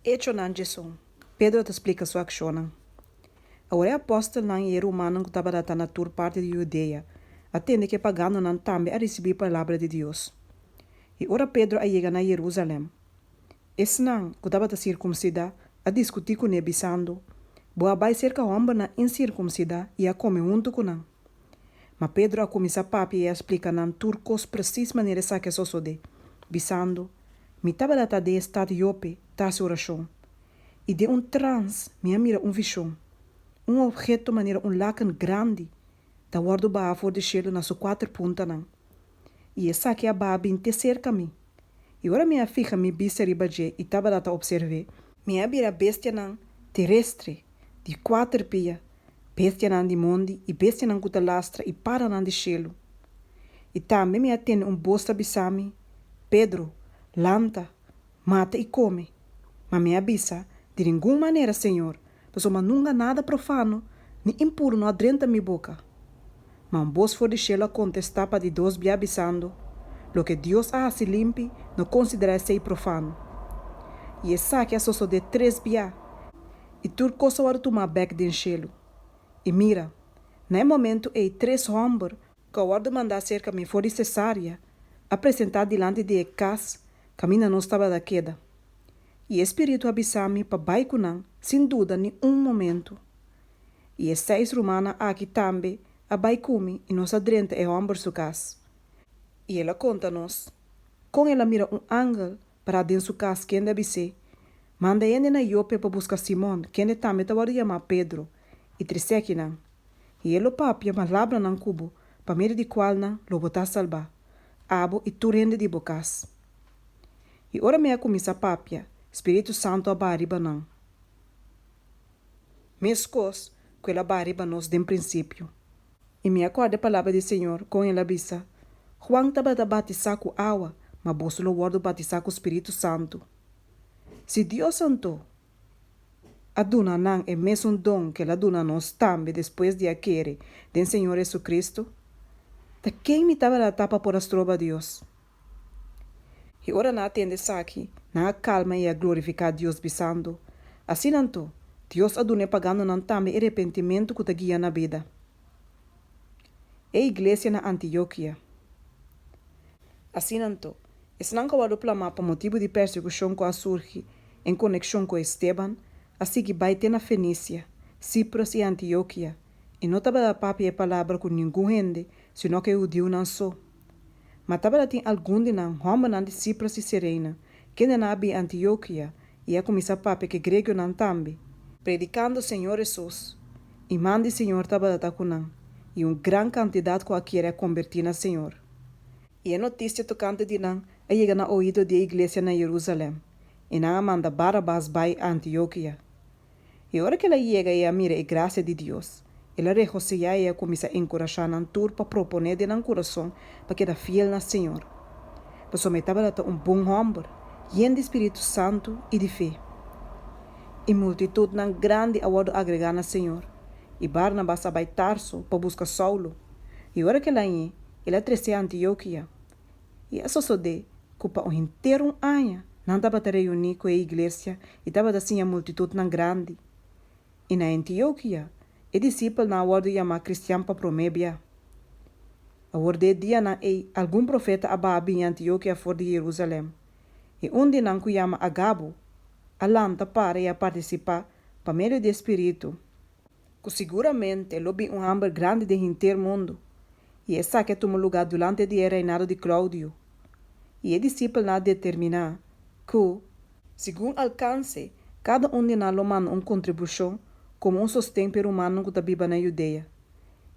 Echonan 11, Pedro ta splika su akshonnan. Awor e apòstelnan i e rumannan ku tabata na tur parti di Hudea a tende ku e paganonan tambe a risibí palabra di Dios. I ora Pedro a yega na Herusalèm, esnan ku tabata sirkumsidá a diskutí kuné, bisando, Bo a bai serka hòmbernan insirkumsidá i a kome huntu ku nan. Ma Pedro a kuminsá papia i a splika nan tur kos presis manera esaki a sosodé, bisando, Mi tabata den e stat Jope ta hasi orashon, i den un trans mi a mira un vishon, un opheto manera un laken grandi ta wòrdu baha for di shelu na su kuater puntanan. I esaki a baha bin te serka mi. I ora mi a fiha mi bista riba dje i tabata ta opserv'é, mi a mira bestianan terestre di kuater pia, bestianan di mondi i bestianan ku ta lastra i paranan di shelu. I tambe mi a tende un bos ta bisa mi, Pedro, lanta, mata i kome. Ma mi a bisa, Di ningun manera, Señor, pasobra nunka nada profano ni impuru no a drenta mi boka. Ma un bos for di shelu a kontestá pa di dos bia bisando, Loke Dios a hasi limpi, no konsiderá esei profano. I esaki a sosodé tres bia, i tur kos a wòrdu tumá bèk den shelu. I mira, na e momentu ei tres hòmber, ku a wòrdu mandá serka mi for di Sesarea, a presentá dilanti di e kas kaminda nos tabata keda. I e spiritu a bisa mi pa bai ku nan sin duda ni un momentu. I e seis rumannan aki tambe a bai ku mi i nos a drenta e hòmber su kas. I el a konta nos kon el a mira un angel pará den su kas kende a bis'é, Manda hende na Jope pa buska Simon, kende tambe ta wòrdu yamá Pedro, i tres'é akinan. I e lo papia palabranan ku bo, pa medio di kualnan lo bo ta salbá, abo i tur hende di bo kas. I ora mi a kuminsá papia, spiritu santu a baha riba nan, meskos ku el a baha riba nos den prinsipio. I mi a kòrda e palabra di Señor, kon el a bisa, Juan tabata batisá ku awa, ma boso lo wòrdu batisá ku spiritu santu. Si Dios anto a duna nan e mesun don ku el a duna nos tambe despues di a kere den Señor Hesukristu, ta ken mi tabata ta pa por a stroba Dios? I ora nan a tende esaki, nan a kalma i a glorifiká Dios, bisando, Asina anto, Dios a duna e paganonan tambe e repentimentu ku ta guia na bida. E iglesia na Antiokia. Asina anto, esnan ku a wòrdu plamá pa motibu di persekushon ku a surgi en konekshon ku Esteban, a sigui bai te na Fenisia, Sipros i Antiokia, i no tabata papia e palabra ku ningun hende sino ku e hudiunan so. Ma tabatin algun di nan, hòmbernan di Sipros i Sirena, kendenan a bin Antiokia i a kuminsá papia ku e gregonan tambe, predikando Señor Hesus, i man di Señor tabata ku nan, i un gran kantidat ku a kere a kombertí na Señor. I e notisia tokante di nan a yega na oido di e iglesia na Herusalèm, i nan a manda Barabas bai Antiokia. I ora ku el a yega i a mira e grasia di Dios, el a regosihá i a kuminsá enkurashá nan tur pa proponé den nan kurason pa keda fiel na Señor. Pasobra e tabata un bon hòmber, yen di spiritu santu i di fe. I multitutnan grandi a wòrdu agregá na Señor. I Barnabas a bai Tarso pa buska Saulo, i ora ku el a hañ'é, el a tres'é Antiokia. I a sosodé ku pa un henter un aña nan tabata reuní ku e iglesia i tabata siña multitutnan grandi. I na Antiokia e disipelnan a wòrdu yamá kristian pa promé bia. Awor den e dianan ei algun profeta a baha bini Antiokia for di Herusalèm, i un di nan ku yama Agabo a lanta para i a partisipá pa medio di e spiritu, ku siguramente lo bin un hamber grandi den henter mundu, i esaki a tuma lugá durante di e reinado di Klaudio. I e disipelnan a determiná ku, segun alkanse, kada un di nan lo manda un kontribushon komo un sosten pa e rumannan ku ta biba na Judea.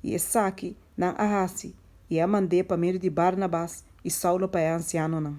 I esaki nan a hasi i a mand'é pa medio di Barnabas i Saulo pa e ansianonan.